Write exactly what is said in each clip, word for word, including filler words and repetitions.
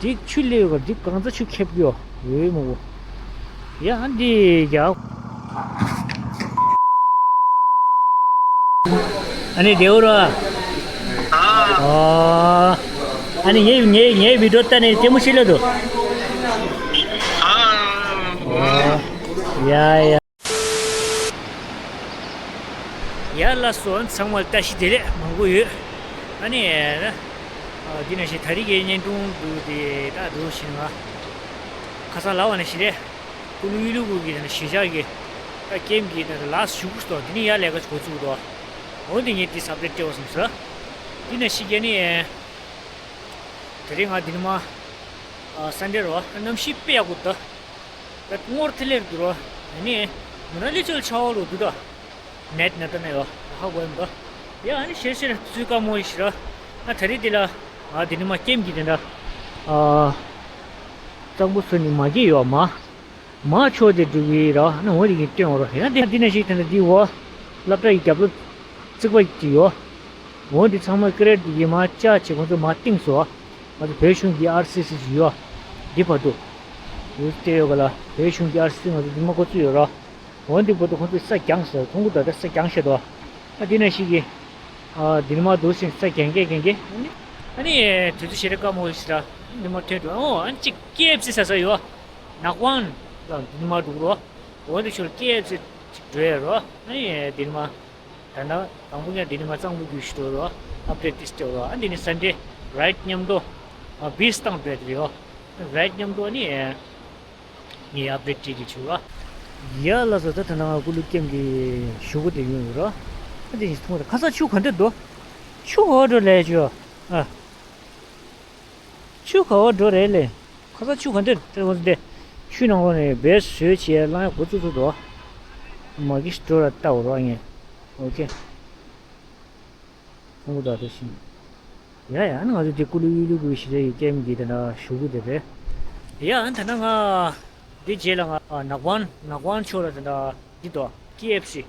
འདི་ཆུ་སླེབས་ཡོད་ག་འདི་གང་ཚ་ཆུ་ཁེབས་ཀྱི་ཡོད་ཡོད་མོ་གོ། ཡ་འདི་ཡ། ཨ་ནི་དེའུ་ར། ཨ་ནི་ངའི་ངའི་ངའི་བི་ཌིའོ་ལྟ་ནས་ལྟད་མོ་ཤི་ལ་འདུག་ཡ་ཡ། ཡ་ལ་སོ་ཚང་མ་ལ་བཀྲ་ཤིས་བདེ་ལེགས་མང་པོ་ཡོད། ཨ་ནི། འདི་ནང་བཞིན་ད་རིང་གི་བརྙན་ཐུང་འདུག་དེ་ད་འདུག་ཞིག་ང་། ཁ་སང་ལབ་པ་ནང་བཞིན་རེད། ཀུ་ལུ་ཡུ་ལུ་གུ་གི་ད་གཞིས་ཆགས་ཀྱི་ད་ཀེམ་གྱི་ད་ལ་ཞུགས་སོ་དེ་ནི་ཡ་ལས་ཀ་འགོ་བཙུགས་འདུག་འོ་དེ་ངས་དེ་སབ་རེད་སྤྲད་བ་སོང་ཟེར། འདི་ནང་བཞིན་གྱི་ནི། དེ་རིང་ང་འདི་ནི་མ། སན་ཌེ་རོ་གནམ་གཤིས་དཔེ་ཡག་པོ་འདུག་ད་སྔོར་ཐི་ལེར་འདུག་རོ། ཨ་ནི། མོ་ན་ལི་ཚོ་ཆ་བ་ལོ་འདུག་ད། ནེད་ན་ད་ན་ཡོ། ཧ་གོ་ཡིན་པ། ཡ་ཨ་ནི་ཤེར་ཤེར་ཚུལ་ཀ་མོ་ཡི་ཤི་ར། ང་ད་རེས་འདི་ལ། ང་འདི་ནི་མ་ཀེམ་གྱི་དེ་འདྲ། ཨ། གཙང་པོ་སོ་ནི་མ་གི་ཡོ་མ། མ་ཆོ་དེ་འགྲུབ་གི་ར་ན་འོ་དེ་གི་སྟོན་འོ་ར་ཡང་དེ་འདི་ན་ཞིག་དེ་འདྲ་འདི་འོ། སློབ་གྲྭ་ཡི་རྒྱབ་ལོ། རྩིག་པ་ཅིག་ཡོད། འོ་འདི་ཚང་མ་ཀི་རེད་འདི་ཡི་མ་ལྕགས་ཆེ་ཁོང་ཚོ་མ་བཏིང་སོ། ང་ཚོ་བོད་གཞུང་གི་ཨར་སི་སི་ཅིག་ཡོད། འདི་བར་དུ། ཡོད་བལྟས་ཡོད་ག་ལ་བོད་གཞུང་གི་ཨར་སི་སི་ང་ཚོ་འདི་མ་འགོ་བཙུགས་ཡོད་ར། འོ་འདི་བར་དུ་ཁོང་ཚོས་ས་གྱང་ཟེར་ཁོང་གུ་ད་ལྟ་ས་གྱང་བཤད་དོ། ཨ་འདི་ན་ཞིག་གི། ཨ་འདི་ནི་མ་འདུག་ཟིན་ས་གྱང་གས་གྱང་གས། ཨ་ནི་དུས་ཚོད་ཞེ་རེ་དཀའ་མོ་ཞིག་ར། འདི་མ་ཐོན་འགྲོ་ཨོ་ཨ་ནི་ཅིག་ཀེ་ཨེཕ་སི་ཟ་ས་ཡོད། ནག་དབང་ལ་འདི་ནི་མ་འདུག་རོ། འོ་འདི་ཆུར་ཀེ་ཨེཕ་སི་ཅིག་འགྲོ་ཡ་རོ། ཨ་ནི་འདི་ནི་མ། ད་ལྟ་དང་པོ་ཀྱང་འདི་ནི་མ་གཙང་པོ་རྒྱུ་ཞིག་འགྲོ་རོ། ཨབ་ཌེ་ཊི་ཏིས་ཏེ་རོ། ཨ་འདི་ནི་སན་ཌེ་རའིཊ་མཉམ་དུ་ཨ་བིས་བཏང་འགྲོ་ཡ་རོ། རའིཊ་མཉམ་དུ་ཨ་ནི་ངས་ཨབ་ཌེ་ཊི་བྱེད་ཀྱི་བྱུང་རོ། ཡ་ལ་སོ་ད་ད་ནང་ཀུ་ལུ་ཀེམ་གྱི་ཞུ་གུ་དེ་ཡོང་ཡོད་རོ། ཨ་འདི་ནི་མཐོང་ད་ཁ་ས་ཆུ་ག་འདྲ་འདུག་ཆུ་ག་བ་འགྲོ་ལས་ཆུ་ཨ། ཆུ་ག་བ་འགྲོ་རེད་ལེ། ཁ་ས་ཆུ་ག་འདྲ་དེ་འོ་དེ། ཆུ་ནང་ལོགས་ནས་བེད་སོས་བྱས་ལང་ཡ་འགོ་བཙུགས་ཚུགས་འདུག་མ་གི་འགྲོ་ར་ལྟ་འོ་རོགས་ངས། ཨོ་ཁེ། ཁོང་ཁུ་ད་དེ་བཞིན། ཡ་ཡ་ང་ཚོ་དེ་ཀུ་ལུ་ཡུ་ལུ་གུ་ཞི་རེ་ཡི་ཀེམ་གི་དེ་འདྲ་ཞུ་གུ་དེ་རེད། ཡ་ཨ་ད་ན་ང་། དེ་རྗེས་ལ་ང་ནག་པང་ནག་པང་ཕྱོགས་ལ་དེ་འདྲ་འདི་དོ་ཀེ་ཨེཕ་སི།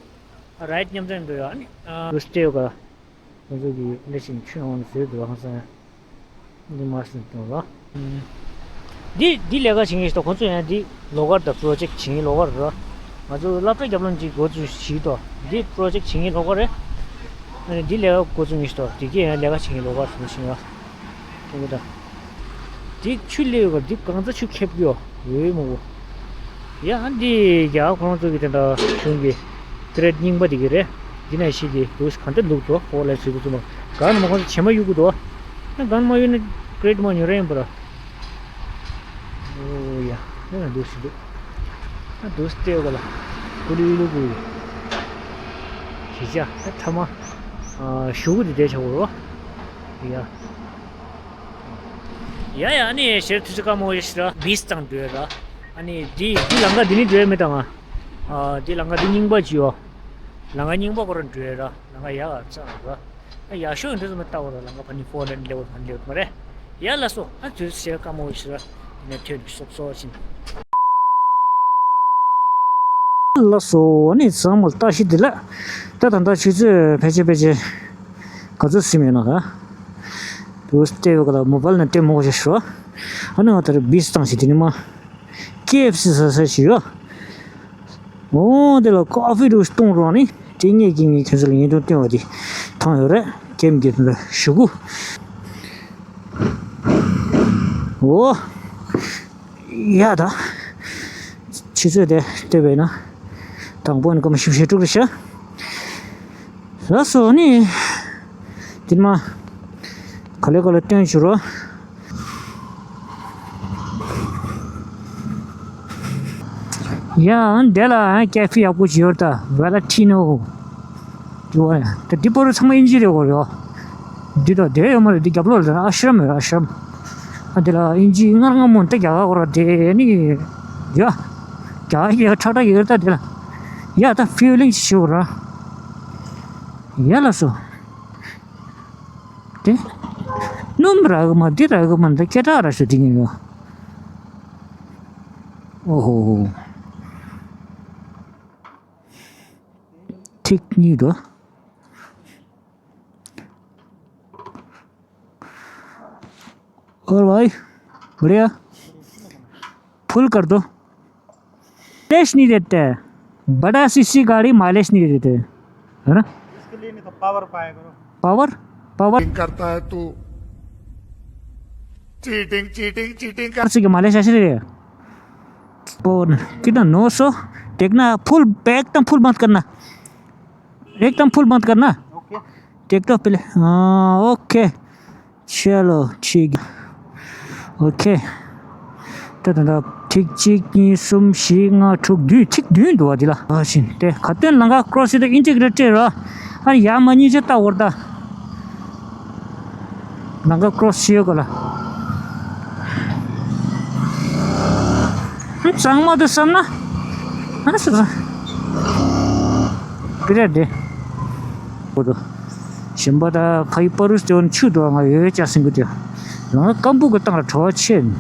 རའིཊ་མཉམ་འཛོམས་འགྲོ་ཡ་ཨ་ནི། རུ་སྟེ་ཡོད་ག་ཁོང་ཚོ་གི་ལས་བྱེད་ཆུ་ཡོང་ནས་བཟོས་འདུག་ཧང་སང་། འདི་མ་སྲིད་དོན་ལ། འདི་འདི་ལས་ཀ་བྱེད་མཁན་ཞིག་དང་ཁོང་ཚོ་ཡང་འདི་ལོགས་ཀར་དང་པོ་རོ་ཇེཀ་བྱེད་མཁན་ལོགས་ཀར་རེད། ང་ཚོ་སློབ་གྲྭ་རྒྱབ་ལོགས་ཅིག་འགོ་ཚུགས་ཞིག་དང་འདི་པོ་རོ་ཇེཀ་བྱེད་མཁན་ལོགས་ཀར་རེད། ཨ་ནི་འདི་ལས་ཀ་འགོ་ཚུགས་མཁན་ཞིག་དང་འདི་གས་ཡང་ལས་ཀ་བྱེད་མཁན་ལོགས་ཀར་སོང་ཞིང་ཡ། ཁོང་ཚོ་དང་། འདི་ཆུ་སླེབས་ཡོད་ག་འདི་གང་ཚ་ཆུ་ཁེབས་ཀྱི་ཡོད་ཡོད་མོ་གོ། ཡ་འདི་རྒྱ་གར་ཁོ་རང་ཚོ་གི་དེ་འདྲ་གཞུང་གི་ཀི་རེད་རྙིང་པ་དེ་གི་རེད། འདི་ནས་ཤི་གི་འདུག་ག་འདི་ལུག་འདུག་ཨོ་ལས་ཚུལ་དུ་ཚུལ་མ་གང་ན་མ་ཁོང་ཚོ་བྱེ་མ་གཡུག་གི་འདུག་ཨ་གང་ན་མ་གཡུག་ན་ཀི་རེད་མ་ཉོ་རེ་ཡིན་པ་ར། ཨོ་ཡ་ནི་ན་འདུག་ཤི་འདུག་ཨ་འདུག་སྟེ་ག་ལ་ཀུ་ལུ་ཡུ་ལུ་གུ་ཡི་གི་ཅ་ཨ་ཐ་མ་ཨ་ཞུ་གུ་དེ་བསྡད་བྱ་བོ་རོ་ཡ། ཡ་ཡ་ཨ་ནི་ཞེར་དུས་ཚོད་དཀའ་མོ་ཡོད་ཤི་ར་བིས་བཏང་འགྲོ་ཡ་ར། ཨ་ནི་འདི་འདི་ལམ་ཁ་འདི་ནི་འགྲོ་ཡ་མེད་དང་ཨ། འདི་ལམ་ཁ་འདི་རྙིང་པ་ཅིག་ཡོད། ལམ་ཁ་རྙིང་པ་ཁོ་རང་འགྲོ་ཡ་ར་ལམ་ཁ་ཡག་ག་ཙང་ར། ཨ་ཡག་ཤོས་འདི་ཚོ་མ་ལྟ་བ་ར་ལམ་ཁ་ཕ་ནི་ཕོར་ལེན་ལེ་བོ་ཕ་ནི་ལེ་བོ་མ་རེད། ཡ་ལ་སོ་ཨ་དུས་ཚོད་དཀའ་མོ་ཡོད་ཤི་ར། འདི་ནས་ཐོན་སོབ་སོ་ཕྱིན། ལགས་སོ་ཨ་ནི་ཚང་མ་ལ་བཀྲ་ཤིས་བདེ་ལེགས། ད་ད་ལྟ་ཆུ་ཚོད་ཕལ་ཆེར་ཕལ་ཆེར་ག་ཚོད་ཟིན་མེད་ན་ག་དུ་སྟེ་བ་ག་ལ་མོ་བལ་ན་ལྟད་མོ་ཞིག་ཤོ། ཨ་ནི་ང་ད་རེ་བིས་བཏང་ཞིག་དེ་ནི་མ་ཀེ་ཨེཕ་སི་ཟ་ས་ཞིག་ཡོད། འོ་དེ་ལ་ཀོ་ཧྥི་རུ་གཏོང་རོགས་ནི་དེ་ངས་ཀྱིས་ངས་ཁྱོད་ཚོ་ལ་ཡིན་དུ་བསྟན་བ་དེ་ཐང་ཡོད་རེད་ཀེམ་གྱི་དུ་ཞུ་གུ། འོ། ཡ་ད། ཆུ་ཚོད་དེ་ལྟོས་པས་ན། དང་པོ་ནི་སྐར་མ་བཞི་བཅུ་ཞེ་དྲུག་རེད་ཤག་ལགས་སོ་ནི། དེ་མ། ག་ལེ་ག་ལེ་སྟོན་བྱུང་རོགས། ཡ་འདི་ལ་ཀེ་ཧྥེ་ཡག་པོ་ཅིག་ཡོད་ད་ཝེ་ལ་ཊི་ནོ། འདི་བ་ད་འདི་པོ་རུ་ཚང་མ་ཨིན་ཇི་རེད་གོ་ཡོ། འདི་དང་དེ་ཡོད་མ་རེད་འདི་རྒྱབ་ལོགས་ལ་ཨ་ཤི་རམ་ཡོད་ཨ་ཤི་རམ། ཨ་འདི་ལ་ཨིན་ཇི་སྔར་སྔ་མོ་འདི་རྒྱ་གར་གོ་ར་དེ་ནི་ཡ། རྒྱ་ཡ་ཁྲག་ཁྲག་ཡོད་ད་འདི་ལ། ཡ་ད་ཕི་ལིང་ཞིག་ཞུ་ར། ཡ་ལ་སོ། དེ། སྣུམ་རག་གི་མ་འདི་རག་གི་མ་འདི་སྐད་གྲགས་ར་ཞུ་འདི་ཉིན་ཡོ། ཨོ་ཧོ་ཧོ། ཐིག་གཉིས་འགྲོ། ཨོ་ཝའི། बढ़िया। फुल कर दो। माइलेज नहीं देते। बड़ा सीसी गाड़ी माइलेज नहीं देते, है ना? इसके लिए नहीं तो पावर पाया करो। Power, power. चीटिंग करता है तू। चीटिंग, चीटिंग, चीटिंग कर। से माइलेज ऐसे दे। और कितना, नौ सौ? देखना, फुल, एकदम फुल बंद करना। एकदम फुल बंद करना। ओके। टेक ऑफ पहले। हाँ, ओके। चलो, ठीक। ओके। ད་ད་ད་ཐིག་གཅིག་གཉིས་གསུམ་བཞི་ལྔ་དྲུག་བདུན། ཐིག་བདུན་འདུག་བ་འདི་ལ། ཨ་ཤིན་ཏེ་ཁ་ཏོན་ལང་ཀ་ཀྲོ་སི་དེ་ཨིན་ཊི་གྷི་རེ་ཊེཌ་ར། ཨ་ཡ་མ་གཉིས་ཆ་ལྟ་བར་ད། ལང་ཀ་ཀྲོ་སི་ཡོད་ག་ལ། ཨ་གཙང་མ་དུ་བསམ་ན། ཨ་སུ་ས། པི་རེད་དེ། འོ་དོ། ཞིམ་པ་ད་ཕ་ཡི་པ་རུ་སྟེ་འོན་ཆུ་དོ་ང་ཡོད་ཅག་སིང་གུ་དེ། ང་སྐམ་པོ་གི་སྟེང་ལ་བྲོ་བ་ཆེ།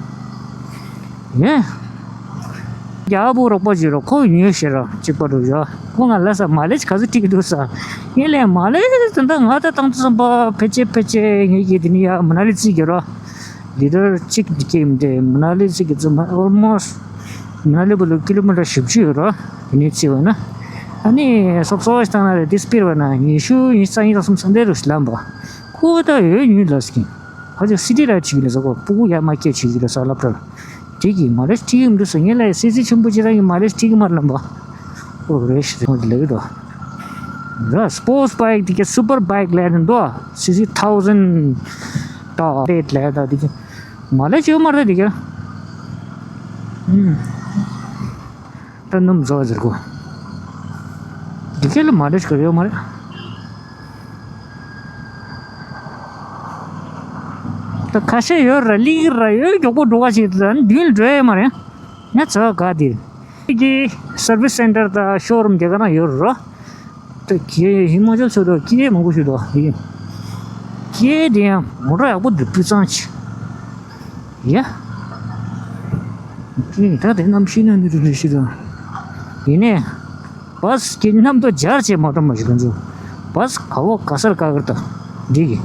ཡེ། རྒྱ་བོ་རོགས་པ་བྱེད་རོགས་ཁོ་ཉོས་ཤེས་ར་གཅིག་པ་རུ་ཡོད། ཁོ་ང་ལ་ས་མ་ལེ་ག་ཚོད་ཁྲིག་འདུག་ས། ངས་ལས་མ་ལེ་དེ་འདྲ་ང་ད་དང་དུ་བསམ་པ་ཕལ་ཆེར་ཕལ་ཆེར་ངས་ཀྱི་དེ་ནི་ཡ་མ་ན་ལི་རྩིས་ཀྱི་ར། འདི་ལྟར་གཅིག་འདི་ཀྱི་ཡིན་ཏེ་མ་ན་ལི་རྩིས་ཀྱི་བཙུན་མ་ཨོལ་མོ་སི་ཊི། མ་ན་ལི་བུ་ལུ་ཀི་ལོ་མི་ཊར་བཞི་བཅུ་ཡོད་ར། དེ་ནས་བརྩིས་པ་ན། ཨ་ནི་སོབ་སོབ་ཞིག་བཏང་ན་རེད་དེ་སྤེར་བ་ན་ཉི་ཤུ་ཉི་ཤུ་རྩ་གཉིས་དང་གསུམ་ཚང་དེ་རུ་ལམ་པ། ཁོ་ད་ཡོད་ཉུལ་ལ་སྐྱིན། ཧ་ཅང་སི་ཊི་ར་ཆིག་ལ་ཟ་གོ་སྤུ་གུ་ཡ་མ་སྐྱེ་ཆིག་ལ་ཟ་ལབ་ར། དེ་གི་མ་ལེ་ཤི་ཁྲིག་གི་མི་འདུག་ཟེར། ངས་ལ་སི་སི་ཆེན་པོ་ཅི་རང་གི་མ་ལེ་ཤི་ཁྲིག་གི་མར་ལམ་པ། ཨོ་རེ་ཤི་རེ་མོ་དེ་ལེ་གི་དོ། ར་སི་པོར་ཊི་སི་བྷའི་ཀི་དེ་གི་སུ་པར་བྷའི་ཀི་ལེ་རེ་འདོ། སི་སི་ཐའུ་ཟན་ད་རེད་ལེ་ད་དེ་གི་མ་ལེ་ཤི་ཡོད་མ་རེད་དེ་གི། ཨུམ། ད་སྣུམ་བཟོ་བ་ཟེར་གོ། འདི་ག་ལ་མ་རེད་ཤི་ཡོད་མ་རེད། ད་ཁ་ཤས་ཡོད་ར་ལིག་ར་ཡོད་མགྱོགས་པོ་འགྲོ་བ་ཞིག་ད་མདུན་འགྲོ་ཡ་མ་རེད། ང་ཚོ་ག་དེ་གི་སར་བིས་སེན་ཊར་དང་ཤོ་རུམ་དེ་ག་ན་ཡོད་ར། ད་ཁྱེད་ཧི་མ་ཅལ་ཚོ་དོ་ཁྱེད་མང་པོ་ཞིག་དོ་ཡིན། ཁྱེད་དེ་ཡང་མོ་ཊ་ཡག་པོ་འདུག་སྤུས་གཙང་ཆེ། ཡ། ད་དེ་རྣམ་ཤེས་ན་ནི་རུ་རེ་ཞིག་དང་། ཡིན་ནས། བ་སི་གི་མཉམ་དུ་སྦྱར་བྱས་མ་འགྲོ་མ་ཞིག་ང་ཚོ། བ་སི་ག་བོ་ག་སར་ག་གར་དང་འགྲིག་གི།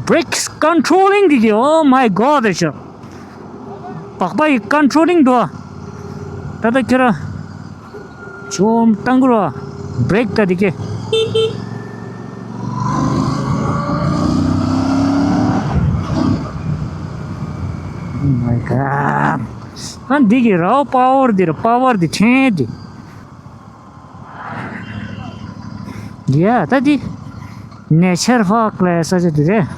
Brakes controlling འགྲིག་གི། Oh my God ཤག་སྦག་སྦག་ཡི་ཀོན་ཊོ་རིང་འདུག་ད་ལྟ་ཁྱོད་ར། ཆོམ་བཏང་གི་རོ། བྷི་རེག་ད་འདི་གི། Oh my God ཨ་འདི་གི་རའོ་པ་ཝར་འདི་ར་པ་ཝར་འདི་ཕྲན་འདི། ཡ་ད་འདི། ནེ་ཆར་ཕཱག་ལ་ས་ཆ་འདི་རེད།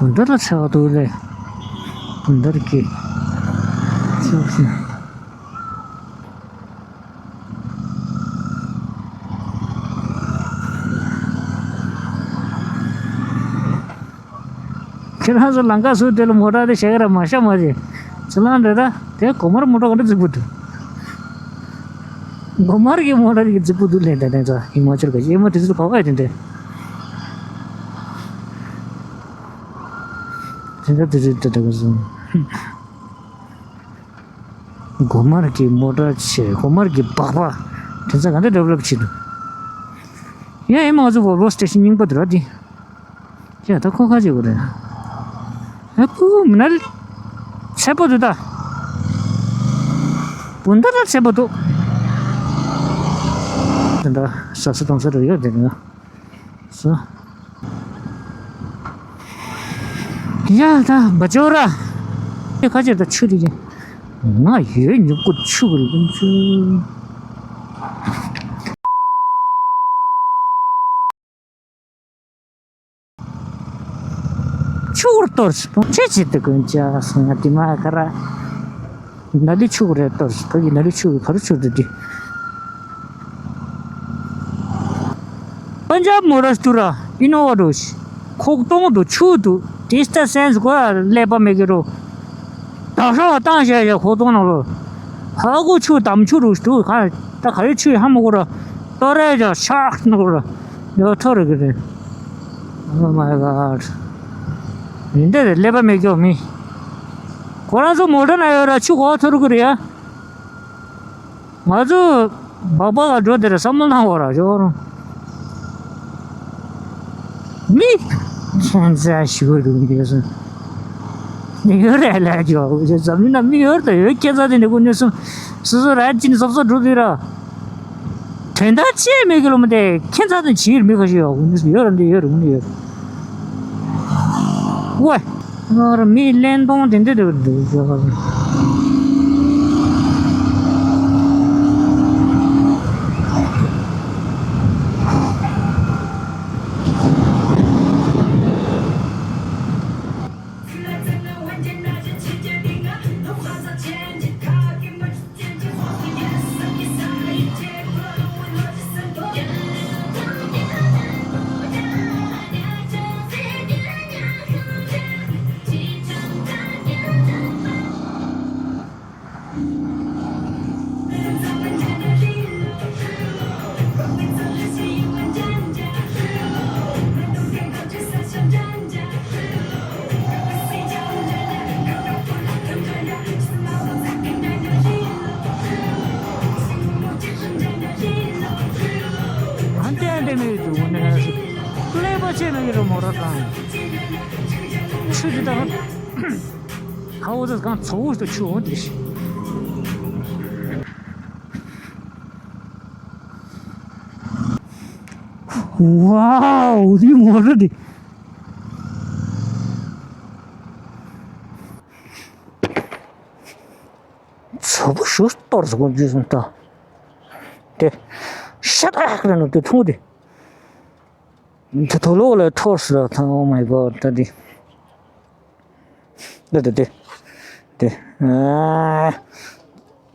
བུན་དར་ལ་ཆགས་འདུག་ལེ། བུན་དར་གྱི་ཆགས་ཤིང་། ཁྱེད་རང་ཚོ་ལང་ཀ་སུ་དེ་ལ་མོ་ཊ་དེ་ཞེ་ག་ར་མ་ཤ་མ་རེད། ཚུར་ལང་རེད་ད། དེ་གོ་མར་མོ་ཊ་ག་འདྲ་རྫིག་པོ་འདུག་གོ་མར་གྱི་མོ་ཊ་དེ་རྫིག་པོ་འདུག་ལེ། དེ་ནས་ཚོ་ཧི་མ་ཅལ་ག་ཨེ་མ་དེ་ཚོ་ག་བ་ཡོད་དེ་འདྲ། དེ་འདྲ་དེ་འདྲ་དེ་འདྲ་ག་སོང་། གོ་མར་གྱི་མོ་ཊ་བྱས། གོ་མར་གྱི་སྦག་སྦག་དེ་ཚོ་ག་འདྲ་ཌེ་ཝེ་ལོབ་བྱེད་འདུག་ཡ་ཨེ་མ་ང་ཚོ་བོལ་བོ་སི་ཊེ་ཤན་རྙིང་པ་འདི་ར་འདི། ཡ་ད་ཁོ་ཁ་ཅིག་གོ་རེད། ཨ་ཁུ་མི་ན་ལི། ཚད་པོ་འདུག་ད། བུན་དར་ལ་ཚད་པོ་འདུག་དེ་འདྲ་ས་ས་དང་ས་རུ་ཡོད་དེ་ནི། ས། ཡ་ད་བ་ཅོ་ར། ཁ་ཅིག་ད་ཆུ་དེ་ཅི། ང་ཡོད་ཉུབ་ཀུ་ཆུ་གི་ལུང་ཆུ། ཆུ་བུར་གཏོར་སོང་། ཅི་བྱེད་དུ་ཀུན་ཅག་སོང་ཡ་དེ་མ་ཁ་ར། ན་ལི་ཆུ་བུར་གཏོར་སོང་། ཕ་གི་ན་ལི་ཆུ་བུར་ག་རུ་ཆུ་བུར་དུ་དེ། པན་ཇབ་མོ་ཊར་སི་ཊུ་ར་ཨི་ནོ་ཝ་འགྲོ་ཤི། ཁོག་སྟོང་དུ་ཆུ་དུ་ ཨིས་ཏ་སེན་སི་གོ་ཀླད་པ་མེད་ཀྱི་རུ། ད་ཧྲ་བ་བཏང་བཞག་ཡ་ཁོ་ཐོང་ནང་ལོ། ཧ་གོ་ཆུ་དམ་ཆུ་རུ་འདུག་ག་ད་ག་རེ་ཆུ་ཧ་མ་གོ་ར། ཏོ་རེ་ཇ་ཤག་ནོ་ར། ཡོ་ཐོ་རེ་གི་རེད། Oh my God. ཡིན་དེ་རེད་ཀླད་པ་མེད་ཀྱོ་མི། ཁོ་རང་ཚོ་མོ་ཊ་ན་ཡོད་ར་ཆུ་གོ་ཐོ་རུ་གི་རེད་ཡ། ང་ཚོ་སྦག་སྦག་ག་འགྲོ་དེ་ར་བསམ་བློ་བཏང་བ་ར་ཇོ་རུང་། མི་ཁྱོད་ཚ་ཞུ་གི་འདུག་འདི་སོང་། མི་ཡོད་རེད་ལས་ཇོ་འཛམ་གླིང་ན་མི་ཡོད་དང་ཡོད་ཁྱད་མཚར་དེ་འདྲ་ཀུན་ནས་སོང་། སོ་སོ་ར་ཅིན་སོབ་སོ་འགྲོ་དུས་ར། དོན་དག་ཅི་མེད་གི་ལོ་མ་དེ་ཁྱད་མཚར་དང་ཇིའི་མི་ཁ་ཤས་ཡོད་ཀུན་ནས་ཡོད་ར་འདི་ཡོད་ར་ཀུན་ནས་ཡོད། ཝེ། ང་རང་མི་གླེན་གཏོང་དེ་འདྲ་རེད་འདུག་ཟེར་བ་རེད། ཨ་འདྲེ་འདྲེ་མི་འདུག་ནས་ཀླད་པ་ཆེ་ན་ཡོད་རེད་མོ་ར་གང་ཆུ་དེ་དང་ཁ་འོ་ཚ་གང་ཚ་བོ་ཞིག་ཆུ་འོ་དེ་ཞིག་ཝའོ་དེ་མོ་ར་དེ། ཚ་བོ་ཞིག་གཏོར་སོང་རྒྱུ་སོང་ད། དེ། ཤ་ཏག་རེད་ནོ་དེ་མཐོང་དེ། དེ་དོ་ལོག་ལ་ཐོར་སོང་ད། Oh my God ད་དེ། དེ་དེ་དེ། དེ། ཨ།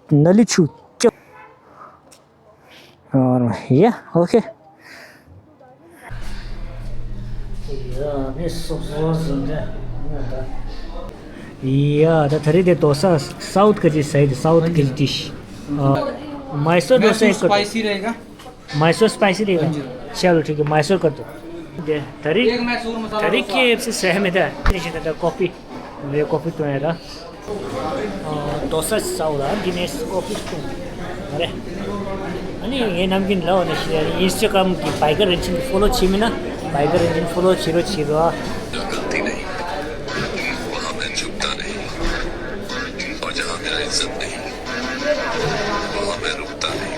ན་ལི་ཆུ་ལྕགས། ཨ། ཡ། ཨོ་ཁེ། ཡ། ནི་སོག་སོག་ཟིན་ཏེ། ཡ། ད་ད་རེས་དེ་དོ་ས་སའུཐ་ཀ་ཅི་སའིད་སའུཐ་ཀ་ཅི་ཏིཤ། ཨ། Mysore dosa एक कर दो। स्पाइसी रहेगा। Mysore spicy रहेगा। हाँ जी। चलो ठीक है, Mysore कर दो। दे, तरी, एक मैं सूर मसाला तरी डोसा। के एफ सी सहमे था। तेरे से था कॉफी। मेरे कॉफी तो है था। अ, डोसा साउला, दिनेश कॉफी तो। अरे। अनि ये नमकीन लाओ न, Instagram की बाइकर रंजन फॉलो छी में ना, बाइकर रंजन फॉलो छिरो छिरो। गलती नहीं, वहाँ मैं झुकता नहीं, और जहाँ मेरा इज्जत नहीं, वहाँ मैं रुकता नहीं।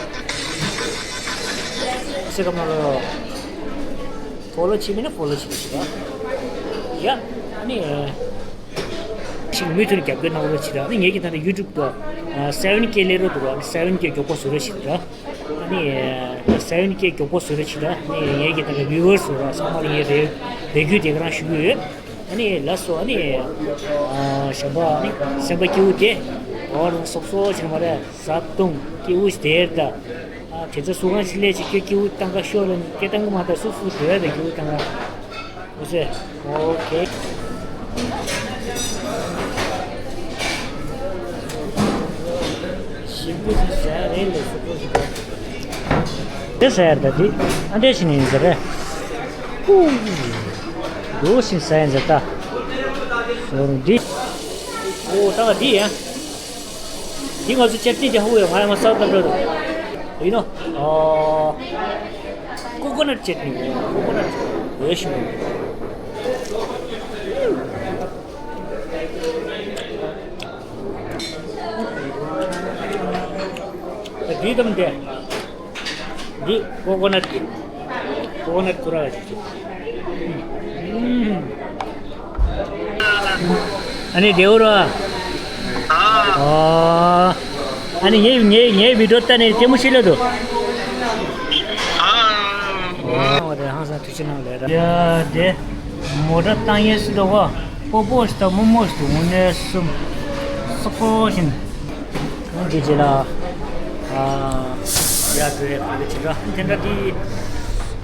Instagram ནང་ལ་ཕོ་ལོ་བྱེད་མིན་ན་ཕོ་ལོ་བྱེད་ཤིག་ཡ། ཨ་ནི་ཤིང་མུ་མཐུད་རྒྱབ་སྐྱོར་གནང་རོགས་བྱེད་དང་། ཨ་ནི་ངེད་ཀྱི་ད་ལྟ་ཡུ་ཊུབ་ཏུ་སེ་ཝན་ཀེ་སླེབས་རོགས་འདུག་ཨ་ནི་སེ་ཝན་ཀེ་མགྱོགས་པོ་བཟོ་རོགས་བྱེད་དང་། ཨ་ནི་སེ་ཝན་ཀེ་མགྱོགས་པོ་བཟོ་རོགས་བྱེད་དང་། ཨ་ནི་ངེད་ཀྱི་ད་ལྟ་བིའུ་ཝར་སུ་ར་ཚང་མ་ལ་ངས་རེ་རེ་སྐུལ་དེ་ག་རང་ཞུ་གི་ཡོད། ཨ་ནི་ལགས་སོ། ཨ་ནི་ཨ་གཞན་པ་ཨ་ནི་སེམས་པ་སྐྱིད་པོ་དེ་འོ་རང་སོབ་སོབ་བྱེད་མ་རེད། ཟ་བཏུང་སྐྱིད་པོ་ཞིག་དེར་ད། ཨ་དེ་ཚོ་སུ་གང་ཞིག་སླེབས་ཅིག་ཁྱོད་སྐྱིད་པོ་བཏང་ག་ཤོག་ལ་སྐད་བཏང་གི་མ་ད་སུ་སུ་བྲོས་ཡ་ད་སྐྱིད་པོ་བཏང་ག། ཨོ་སེ། ཨོ་ཁེ། ཞིམ་པོ་ཞིག་ཟ་ཡ་རེད་ལས་སུ་པོ་ཞིག་ད། དེ་ཟ་ཡ་ད་དེ་ཨ་འདྲས་ཞིག་ནས་ཡིན་ཟེར་རེད། ཧུ། འདུག་ཞིག་ཟ་ཡ་ཟེར་ད། སོང་འདི། ཨོ་ད་ག་འདི་ཡ། འདི་ང་ཚོ་ཅེ་ཊི་ནི་དེ་ཧ་གོ་ཡོད། ང་ཡང་ང་སའུཐ་ལ་འགྲོ་འདུག་ཡིན་ནོ། ཨོ། ཀོ་ཀོ་ནཊ་ཅེ་ཊི་ནི། ཀོ་ཀོ་ནཊ་འོས་ཤིང་། འདི་དམ་དེ། འདི་ཀོ་ཀོ་ནཊ་གི། ཀོ་ཀོ་ནཊ་ཀུ་ར་ཅིག་ཨ་ནི་དེའུ་ར། ཨ་ནི་ངའི་ངའི་ངའི་བི་ཌིའོ་ལྟ་ནས་ལྟད་མོ་བྱེད་ལ་འདུག་ཨ་ཧང་སང་ཐུགས་རྗེ་གནང་ལེ་ར། ཡ་དེ་མོ་ཊ་བཏང་ཡས་སུ་འགྲོ་གོ། སྤོ་སྤོ་ཞིག་དང་རྨོ་མོ་ཞིག་འདུག་དངོས་གནས་སུ་སོག་པོ་བཞིན། འདི་རྗེས་ལ། ཨ། ཡ་དེ་བེ་གི་དེ་འདྲ་དེ་འདྲ་དེ།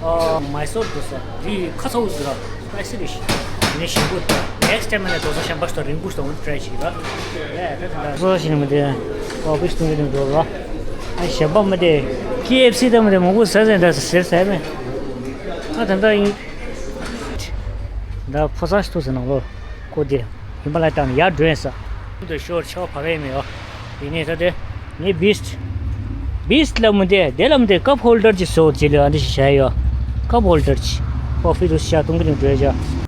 ཨ། མའི་སོར་དོ་ས་དེ་ཁ་ཚ་བོ་ཟེར་ར་སྤའི་སི་རེད་ཤི། དེ་ནས་ཞིམ་པོ་དང་ next time ལ་དོ་ས་ཤམ་པ་སྟོ་རིང་པོ་སྟོ་འོན་ཊ་རའི་བྱེད་ལ། ལས་དེ་དང་སོ་ཞིག་མི་དེ་ཨོ་ཕི་སི་སྟོང་གི་དེ་འགྲོ་ལ། ཨ་ཤམ་པ་མི་དེ་ཀེ་ཨེཕ་སི་དང་མི་དེ་མང་པོ་ཟ་ཟ་འདྲ་ཟེར་ཟེར་མེད། ཨ་ད་ད་ཡིན། ད་ཕོ་ས་ཞིག་ཐུག་ཟེར་ནང་ལོ། ཀོ་དེ་ཧི་མ་ལ་ཡ་དང་ཡར་འགྲོ་ཡིན་ས། འདི་ཤོར་ཆ་བ་བ་ག་ཡིན་མེད་ཨོ། དེ་ནས་ད་དེ་ངའི་བིས་ཊི། བིས་ཊི་ལ་མི་དེ་དེ་ལ་མི་དེ་ཀབ་ཧོལ་ཌར་ཅིག་བཟོ་བྱེད་ལ་ཨ་འདི་ཞིག་བྱ་ཡོད། ཀབ་ཧོལ་ཌར་ཅིག་ཀོ་ཕི་དུ་ཤ་སྟོང་གི་ནས་འགྲོ་ཡ་བྱ།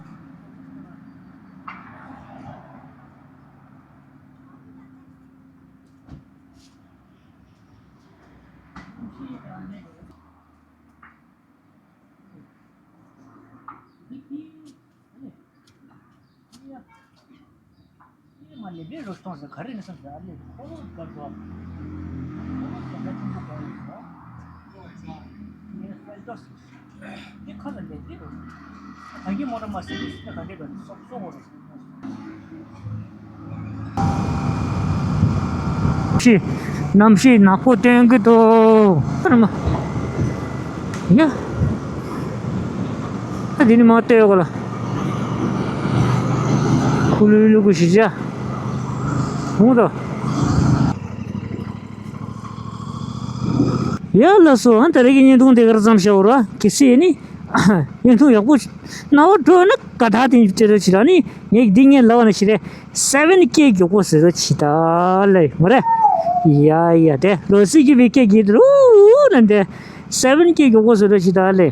ཕྱི། གནམ་གཤིས་ནག་པོ་སྟོན་གི་འདུག་ཡ། ཨ་དེ་ནི་མ་ལྟོས་གོ་ལ། ཁུ་ལུ་ལུ་གུ་ཞི་བྱ། ཧུང་དོ། ཡ་ལགས་སོ། ཨ་ད་རེས་ཀྱི་བརྙན་ཐུང་དེ་གར་མཚམས་བཞག་རོགས། གལ་སྲིད་ནི་བརྙན་ཐུང་ཡག་པོ་རྣ་བར་འགྲོ་ན་དགའ་རྟགས་དེ་སྤྲད་རོགས་བྱེད་ལ། ནི་ངས་འདི་ངས་ལབ་པ་ན་ཞི་རེད། སེ་ཝེན་ཀེ་མགྱོགས་པོ་བཟོས་རོགས་བྱེད་ད་ལེ་མ་རེད། ཡ་ཡ་དེ་ལོ་སི་གི་བི་ཀེ་གི་རུ་ན་དེ་སེ་ཝེན་ཀེ་མགྱོགས་པོ་བཟོས་རོགས་བྱེད་ད་ལེ།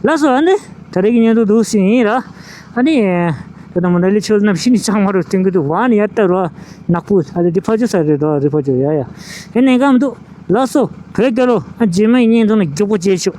ལགས་སོ། ཨ་ནི་ད་རེས་ཀྱི་བརྙན་ཐུང་འདུག་སེ་ཡིན་ར། ཨ་ནི་ད་ལྟ་མོ་ན་ལི་ཆོལ་རྣམ་ཤིན་ཅང་མ་རུ་སྟོན་གི་འདུག་བ། ནི་ཡ་ལྟ་རོ་ནག་པོ། ཨ་ལེ་འདི་ཕ་ཇོ་ས་རེད་དོ། རི་ཕ་ཇོ་ཡ་ཡ། ཨེ་ནས་གམ་འདུག་ལགས་སོ། བོད་རྒྱལ་ལོ། ཨ་རྗེས་མའི་བརྙན་ཐུང་ན་མགྱོགས་པོ་མཇལ་ཆོག